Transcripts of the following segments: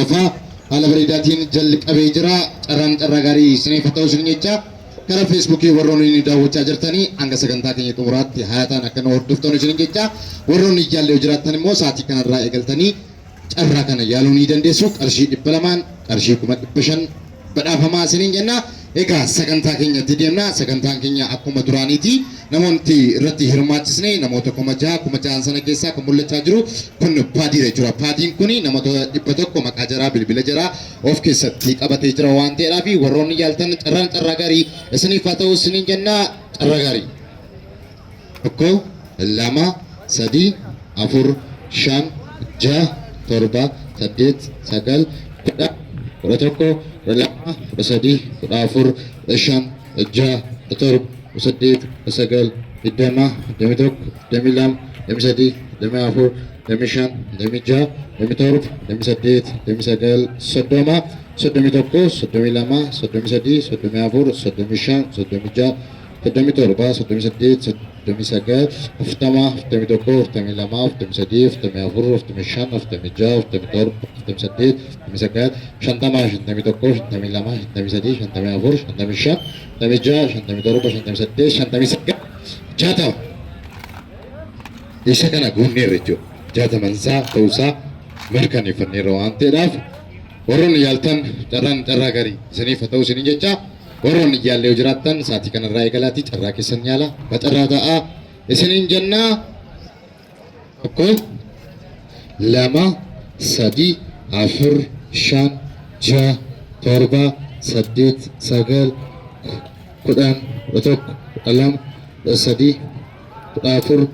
28ffaa haala bareedaatiin jalqabee jira. Carraan carraa gaarii isiniif haa ta'u isin jecha gara Feesbuukii warroonni nu daawwachaa jirtanii hanga sagantaa keenya xumuraatti hayataan akka nu hordoftan isin jecha, warroonni jaallee jiraattan immoo sa'aatii kanarraa eegaltanii carraa kana yaaluu ni dandeessu. Qarshii 200n qarshii 500,000 badhaafamaa isiniin jenna. Egaa sagantaa keenyatti deemna. Sagantaan keenya akkuma duraaniiti. Namoonni irratti hirmaachisne namoota 6,000, 6,000 sana keessaa kan mul'achaa jiru kun paadiidha jechuudha. Paadiin kun namoota 100 maqaa jaraa, bilbila jaraa of keessatti qabatee jira waan ta'eedhaaf warroonni yaaltan carraan carraa gaarii isiniif haa ta'u isiniin jenna, carraa gaarii. 1, 2, 3, 4, 5, 6, 7, 8, 9, 10, 11, 12, 13, 14, 15, 16, 17, 18, 19, 20, 21, 22, 23, 24, 25, 26, 27, 28, 29, 30, 31, 32, 33, 34, 35, 36, 37, 38, 39, 40, 41, 42, 43, 44, 45, 46, 47, 48, 49, 50, 51, 52, 53, 54, 55, 56, 57, 58, 59, 60. Isa kana guunneerra jechuudha. Jaatamansaa ta'uusaa mirkaneeffanneerra waan ta'eedhaaf warroonni yaaltan carraan carraa gaarii isiniif haa ta'u isiniin jecha, warroonni yaallee yoo jiraattan sa'aatii kanarraa eegalaatii carraa keessan yaala, bacarraa ta'aa isiniin jennaa. 1, 2, 3, 4, 5, 6, 7, 8, 9, 10, 11, 12,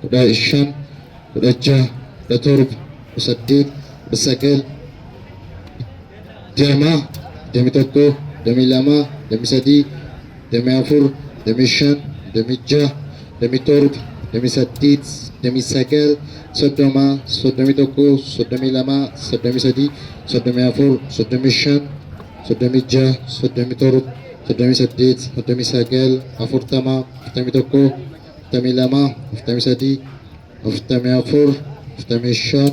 13, 14, 15, 16, 17, 18, 19, 20, 21, 22, 23, 24, 25, 26, 27, 28, 29, 30, 31, 32, 33, 34, 35, 36, 37, 38, 39, 40, 41, 42, 43, 44, 45, 46, 47, 48, 49, 50,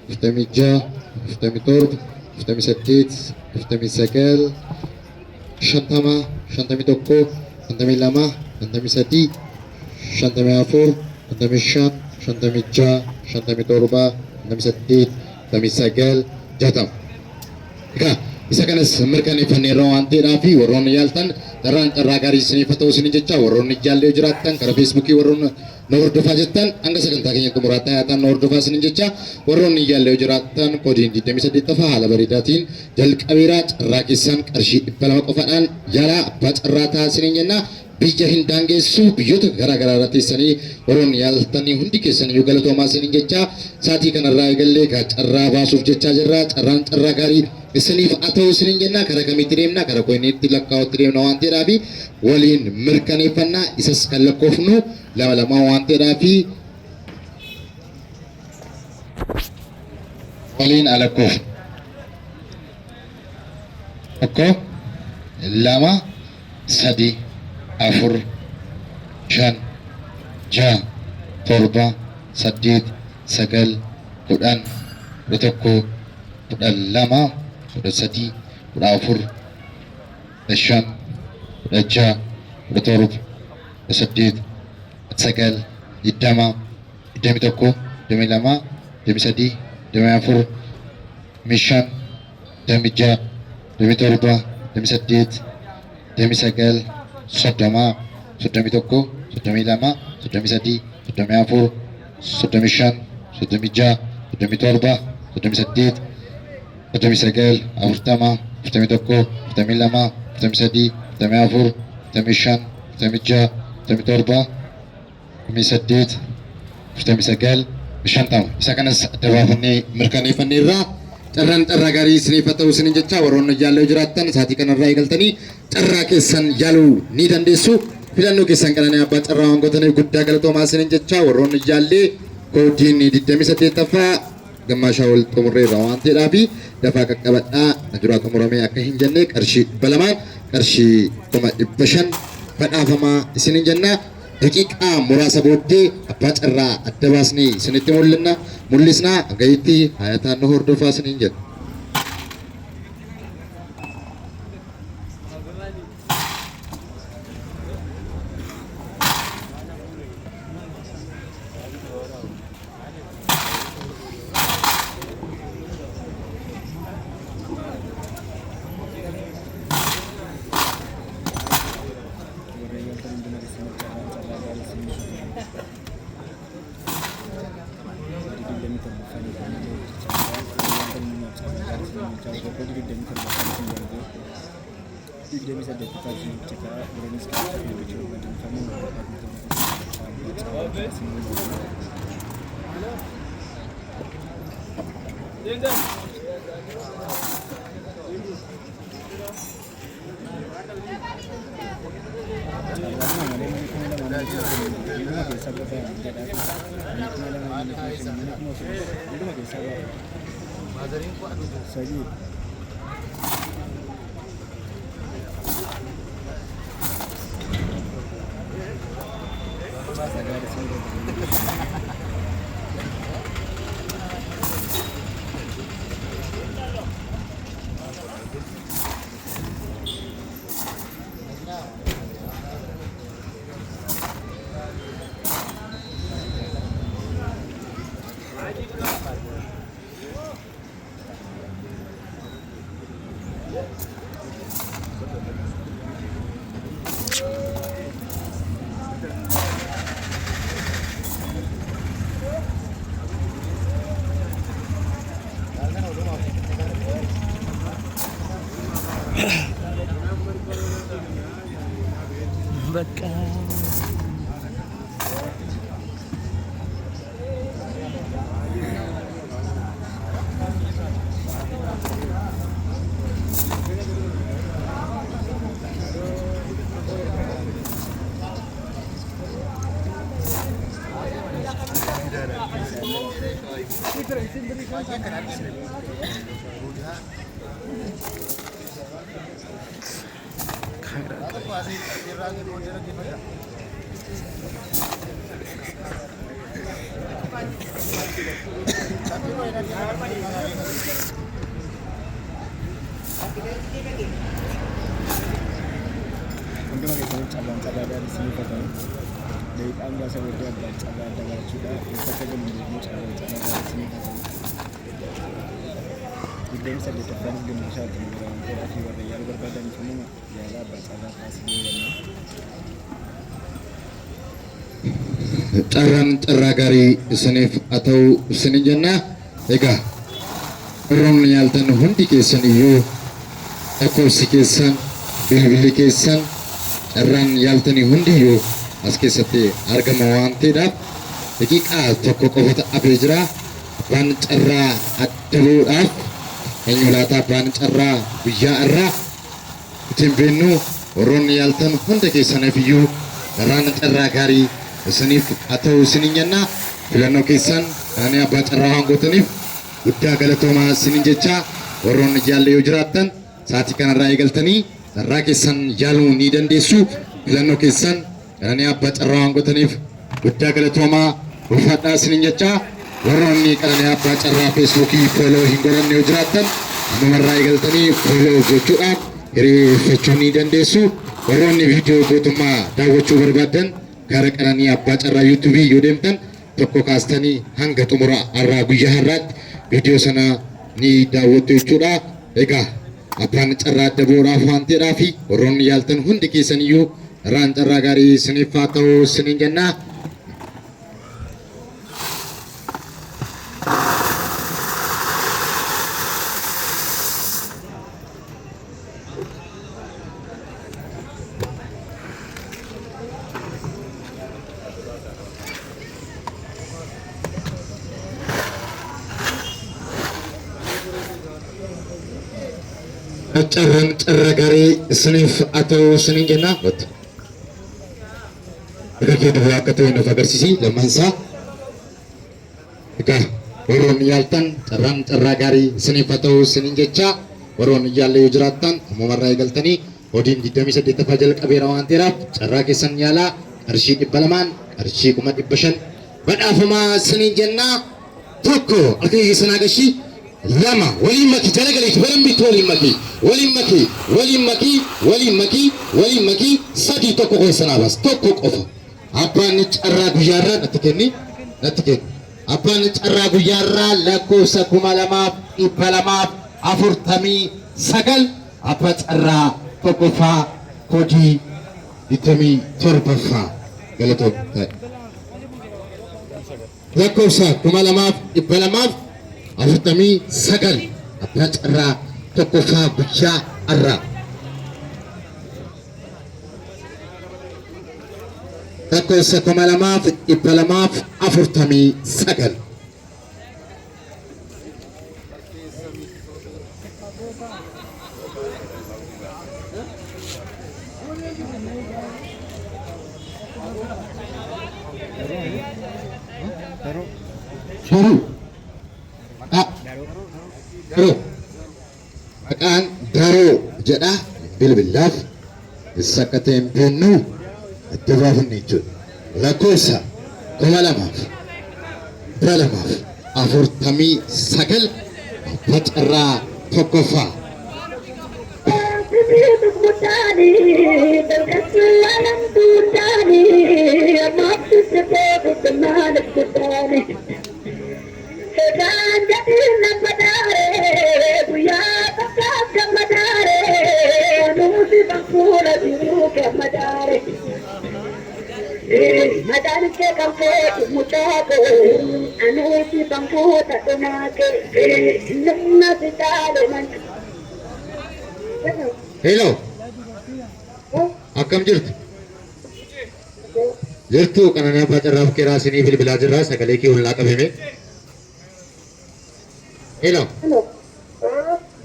51, 52, 53, 54, 55, 56, 57, 58, 59, 60. Egaa isa kanas mirkaneeffanneerra waan ta'eedhaaf warroonni yaaltan carraan carraa gaarii isiniif haa ta'u isiniin jecha, warroonni jaallee jiraattan karaa Feesbuukii warroonni nu hordofaa jettan hanga sagantaa keenya xumuraatti hayataan nu hordofaa isiniin jecha, warroonni jaallee jiraattan koodiin 28ffaa haala bareedaatiin jalqabeera. Carraa keessan qarshii 200 qofaadhaan yaalaa, abbaa carraa ta'aa isiniin jenna. Biyya hin daangeessu, biyyoota garaa garaa irra teessanii warroonni yaaltanii hundi keessan iyyuu galatoomaa isiniin jecha, sa'aatii kanarraa eegallee egaa carraa baasuuf jechaa jirra. Carraan carraa gaarii isiniif haa ta'u isiniin jenna. Karaa kamiitti deemna? Karaa koiniitti lakkaa'utti deemna waan ta'eedhaaf waliin mirkaneeffannaa. Isas kan lakkoofnu lama lamaa waan ta'eedhaaf waliin alakkoofnu. 1, 2, 3, 4, 5, 6, 7, 8, 9, 10, 11, 12, 13, 14, 15, 16, 17, 18, 19, 20, 21, 22, 23, 24, 25, 26, 27, 28, 29, 30, 31, 32, 33, 34, 35, 36, 37, 38, 39, 40, 41, 42, 43, 44, 45, 46, 47, 48, 49, 50. Isa kanas adda baafannee mirkaneeffanneerra. Carraan carraa gaarii isiniif haa ta'u isiniin jecha, warroonni yaaluu jiraattan sa'aatii kanarraa eegaltanii carraa keessan yaaluu ni dandeessu. Filannoo keessan qananii abbaa carraa waan gootaniif guddaa galatoomaa isiniin jecha, warroonni yaallee koodiin 28ffaa gammaashaa wal xumurreerra waan ta'eedhaaf dafaa qaqqabadhaa, na duraa xumuramee akka hin jenne. Qarshii 200n qarshii 500,000 badhaafamaa isiniin jenna. Daqiiqaa muraasa booddee abbaa carraa adda baasnee isinitti mul'inna mul'isna hangasitti hayataan nu hordofaa isiniin jedha. Warra yaaltan hunduma keessaniif carraan carraa gaarii isiniif haa ta'u. Hojii 27ffaan eegalee jira hojjechaa jira. Warra yaaltan hundumaaf carraa gaarii isiniif jechaa warra hojii 27ffaan isin darbee 28ffaa isin hojjetaa waranis qabachuu fi hojjechuu barbaadan kamuu warra guutummaa keessatti abbaa carraa isiniif jechaa. Carraadhuma malee manni 2000 manni 5000 hunduma keessaa qofa jedha. Manni 2000 manni 5000 manni 3000 hunduma keessaa qofa. Sadii. Carraa gaarii isin godha. በቃ Hunduma keessaniif carraan carraa gaarii isiniif haa ta'u. Daqiiqaa muraasa booddee abbaan carraa adda baachuudha. Eessa akka galu hin beeknu carraan carraa gaarii isiniif haa ta'u. 28ffaanis gammachaa wajjin jira waan ta'eedhaaf warra yaaluu barbaadaniif immoo yaala abbaa carraa taasisuu danda'a. Carraan carraa gaarii isiniif haa ta'u isinin jenna. Egaa warroonni yaaltan hundi keessan iyyuu lakkoofsi keessan bilbilli keessan carraan yaaltanii hundiyyuu as keessatti argama waan ta'eedhaaf daqiiqaa tokko qofatu hafee jira. Abbaan carraa adda ba'uudhaaf eenyu laata abbaan carraa guyyaa irraa ittiin beennu warroonni yaaltan hunda keessaniif iyyuu carraan carraa gaarii isiniif haa ta'u isinin jenna. Filannoo keessan kananii abbaa carraa waan gootaniif guddaa galatoomaa isinin jecha warroonni jaalle yoo jiraattan sa'aatii kanarraa eegaltanii carraa keessan yaaluu ni dandeessu. Filannoo keessan kananii abbaa carraa waan gootaniif guddaa galatoomaa ulfaadhaa isinin jecha warroonni qananii abbaa carraa feesbuukii follow hin godhanne yoo jiraattan ammumarraa eegaltanii follow gochuudhaan hiriirfachuu ni dandeessu. Warroonni viidiyoo guutummaa daawwachuu barbaaddan gara qananii abbaa carraa yuutuubii yoo deemtan tokko kaastanii hanga xumura har'aa guyyaa har'aatti viidiyoo sana ni daawwattu jechuudha. Egaa abbaan carraa adda bu'uudhaaf waan ta'eedhaaf warroonni yaaltan hundi keessaniyyuu carraan carraa gaarii isiniif haa ta'u isiniin jenna. Carraan carraa gaarii isiniif haa ta'u isiniin jenna. Harka kee duwwaa akka ta'e nuuf agarsiisi lammaansaa. Egaa warroonni yaaltan carraan carraa gaarii isiniif haa ta'u isiniin jecha warroonni yaalle yoo jiraattan ammumarraa eegaltanii hojiin 28ffaa jalqabeera waan ta'eef carraa keessan yaalaa. Qarshii 200n qarshii 500,000 badhaafamaa isiniin jennaa. Tokko harka keessan haa gashii. Lama waliin maki jala galeetu barambitti waliin maki waliin maki waliin maki waliin maki waliin maki sadii tokko keessan haa baas tokko qofa. Abbaan carraa guyyaarraa natti kenni natti kenni. Abbaan carraa guyyaarraa lakkoofsa 2249 abbaa carraa tokkoffaa koodii 27ffaa galatoom ta'e. Lakkoofsa 2249 abbaa carraa tokkoffaa guyyaa har'aa. Lakkoofsa 2249. Daruu. Maqaa. Daruu. Maqaan Daroo jedha bilbilaaf eessa akka ta'e hin beeknu adda baafanne jechuudha. Lakkoofsa 2249 abbaa carraa tokkoffaa. Hello. Akkam jirtu? Jirtu Qananii Abbaa Carraa Bukeeraa isinii bilbilaa jirra sagalee kee ollaa qabime. Hello.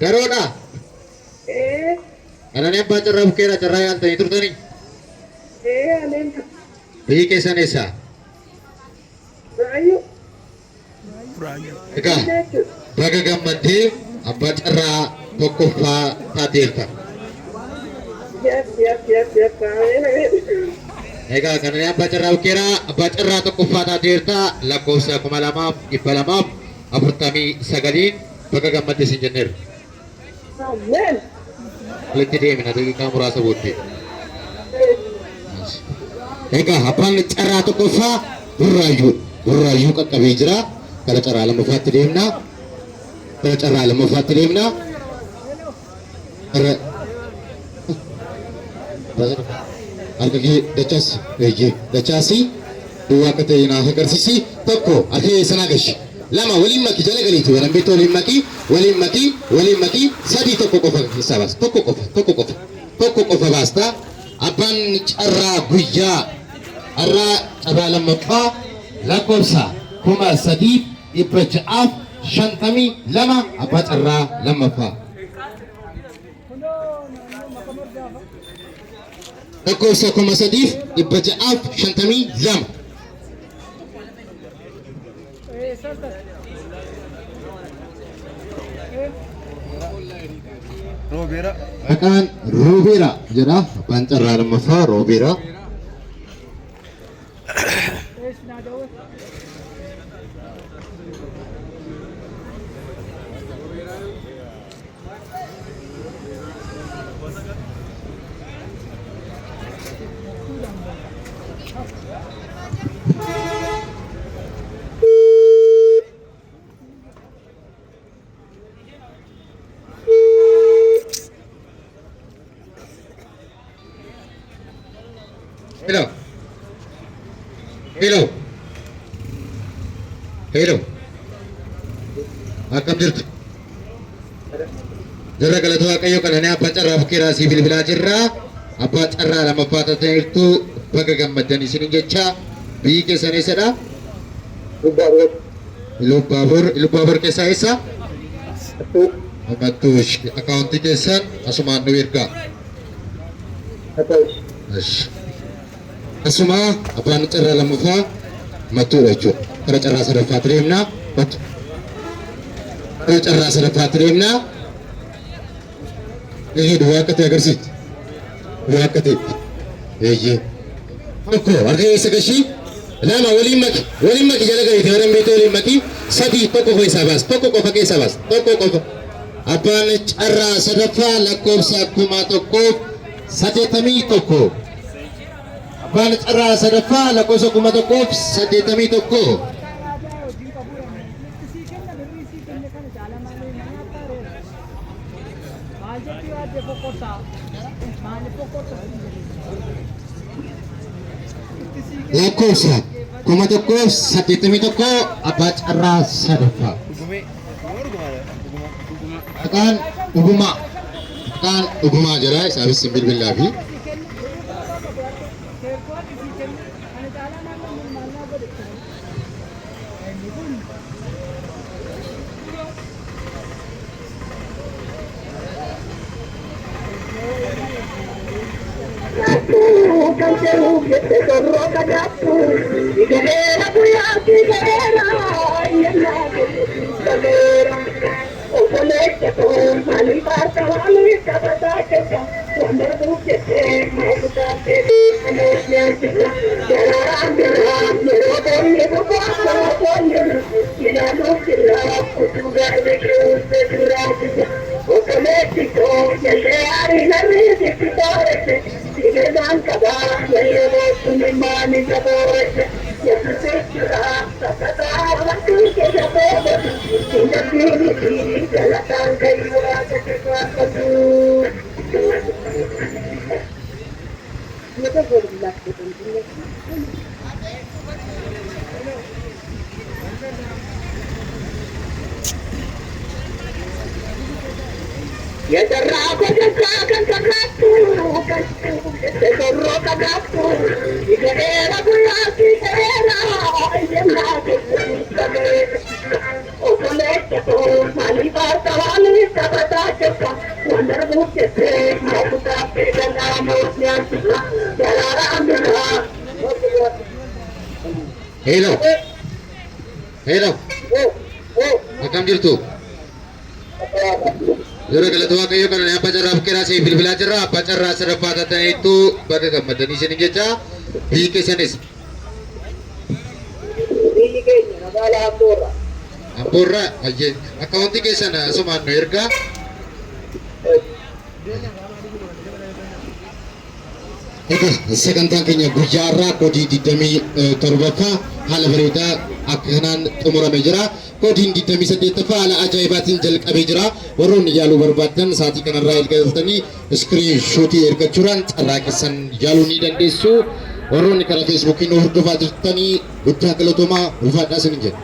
Daroodha. Qananii Abbaa Carraa Bukeeraa carraa yaaltanii turtanii? Biyyi keessan eessa? Egaa baga gammaddee abbaa carraa tokkoffaa taateerta. Yes. Ameen, ameen. Egaa Qananii Abbaa Carraa Bukkeeraa abbaa carraa tokkoffaa taateerta lakkoofsa 2249n baga gammadde siin jenneerra. Ameen. Walitti deemina daqiiqaa muraasa booddee. Egaa abbaan carraa tokkoffaa Burraayyuu Burraayyuu qaqqabee jira. Gara carraa lammaffaatti deemna. Gara carraa lammaffaatti deemna. Gara harka kee dachaas eeyyee dachaasi duwwaa akka ta'e naaf agarsiisi. Tokko harka kee sanaa gashi. Lama waliin maki jala galiiti walambeetti waliin maki waliin maki waliin maki sadii tokko qofa keessaa baas tokko qofa tokko qofa tokko qofa baasta. Abbaan carraa guyyaa har'aa carraa lammaffaa lakkoofsa 3652 abbaa carraa lammaffaa. Lakkoofsa 3652. Roobeera. Maqaan Roobeera jedha. Abbaan carraa lammaffaa Roobeera. Hello. Hello. Hello. Akkam jirtu? Jirra galata Waaqayyo qananii abbaa carraa bukkeeraa sii bilbilaa jirra. Abbaa carraa lammaffaa taataniirtu baga gammaddan isiniin jecha biyyi keessan eessadha? Ilubbaabor. Ilubbaabor keessaa eessa? Mattuu. Akkaawuntii keessan asumaan nu ergaa. Asuma abbaan carraa lammaffaa Mattuudha jechuudha. Gara carraa sadaffaatti deemna. Mattu. Gara carraa sadaffaatti deemna. Eeyyee duwwaa akka ta'e agarsiifti. Duwwaa akka ta'e. Eeyyee. Tokko harka keessa gashii, lama waliin maki, waliin maki, jala gadi ta'ee beektu waliin maki, sadii, tokko keessaa baas, tokko qofa keessaa baas, tokko qofa. Abbaan carraa sadaffaa lakkoofsa 1081. Abbaan carraa sadaffaa lakkoofsa 1081. Lakkoofsa 1081, abbaa carraa sadaffaa. Maqaan Dhugumaa. Maqaan Dhugumaa jira, isaafis bilbilaa fi. Kan jedhuuf jette sorroo kadaattu galeera guyyaatti galeera yennaa galeera obboleessa koo maaliif aarta maaliif taphataa keessa waan darbuuf jettee maal taatee daraaraan birraa yeroo boonni boqotaa boonni ilaaluuf jirra utuu gaarri keessa jirraa obboleessi koo jettee aarii narrii sitti tooresse sibiilaan qabaa yeroo suni maali jabooresse yesuus jira sakkataa wanti keessa boobatu hin darbiin galataan kayyuu akka waaqatu. የጠራ ኮተካ ከንተካቱ ተሰሮ ከጋቱ ይገሬራ ጉያቲ ገሬራ Hello. Hello. Akkam jirtu? Yeroo galata Waaqayyoo kana abbaa carraa buqqeeraa siif bilbilaa jirra. Abbaa carraa sadaffaa taataniitu, bakka gammadanii isin jecha. Biyyi keessanis? Biyyi keenya magaalaa Amboorra. Amboorraa. Hayyee, akkaawuntii keessan asumaan nu ergaa. Egaa sagantaan keenya guyyaa har'aa koodii 27ffaa haala bareedaa akka kanaan xumurame jira. Koodiin 28ffaa haala ajaa'ibaatiin jalqabee jira. Warroonni yaaluu barbaaddan sa'aatii kanarraa eegaltanii screen shotii ergachuudhaan carraa keessan yaaluu ni dandeessu. Warroonni karaa Feesbuukii nu hordofaa jirtanii guddaa galatoomaa, ulfaadhaa isin jedha.